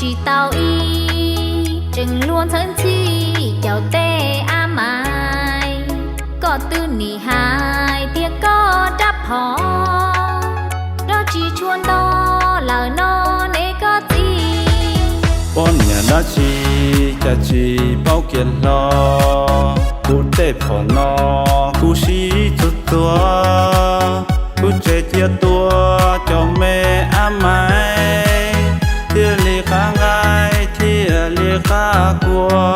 Tsis tau ib, tseem luag ntxhawb ntxhi caum tej ab mais. Koj twb nim hais tias koj rab phom, nrog tsis tshua nto lawm no ne koj txiv. Poj niam dab tsi cas tsis paub kiag hlo, kuv tej phom no kuv sib txuag txuag, kuv tseg cia tua cov me ab mais, thiaj li qab nqaij thiaj li qab kua,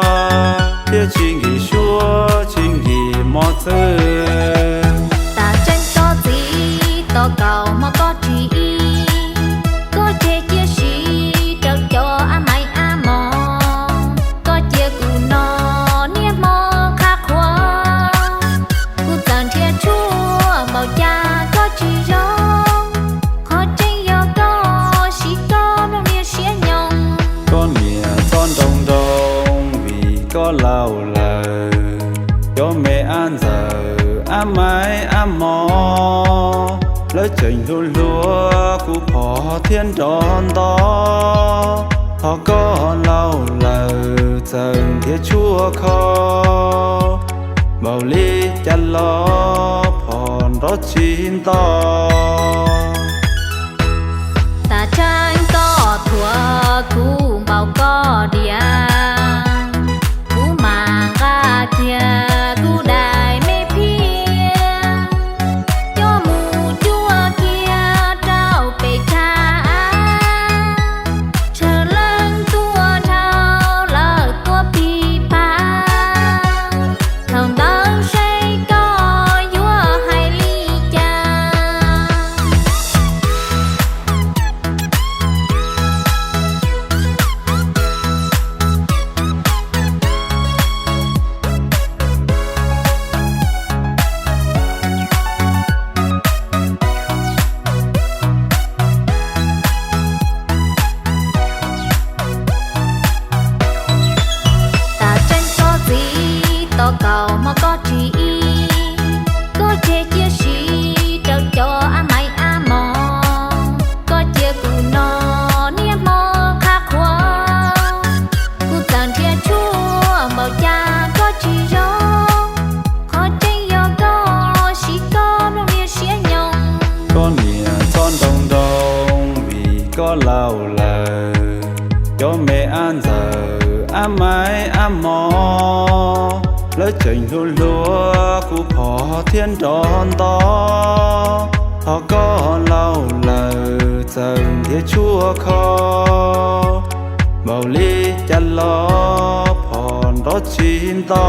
thiaj tsis nkim suab tsis nkim mos txwj. Tam tseeb koj txiv tos kaum hmo koj tsis ib, koj tseg cia siv rau cov ab mais ab mos, koj cia kuv no niaj hmo qhab qhuas. Kuv txawm nrhiav tshuaj npaum cas koj tsis zoo, qhov tseeb yog koj siv koj nplooj niag siab nyoos. Koj niam txhob nroo nroo vim koj laus lawm, cov me ab ntxawm ab mais ab mos, lawv tseem hluas hluas kuv phom thiab nrov nto, ho koj laus lawm txawm nrhiav tshuaj kho, npaum li cas los phom nrov tsis nto. Tam tseeb koj thuam kuv npaum koj diam, kuv mam nqa kiag kuv daim me phiaj, coj mus cuab kiag rau pem tshav, tshav leej tuaj dhau lawm tuaj pig pag, thaum ntawd seb koj yuav hais li cas. Tam tseeb koj txiv tos kaum hmo koj tsis ib, koj tseg cia siv rau cov ab mais ab mos, koj cia kuv no niaj hmo qhab qhuas. Kuv txawm nrhiav tshuaj npaum cas koj tsis zoo, qhov tseeb yog koj siv koj nplooj niag siab nyoos. Koj niam txhob nroo nroo vim koj laus lawm, cov me ab ntxawm ab mais ab mos, lawv tseem hluas hluas kuv phom thiab nrov nto, ho koj laus lawm txawm nrhiav tshuaj kho, npaum li cas los phom nrov tsis nto.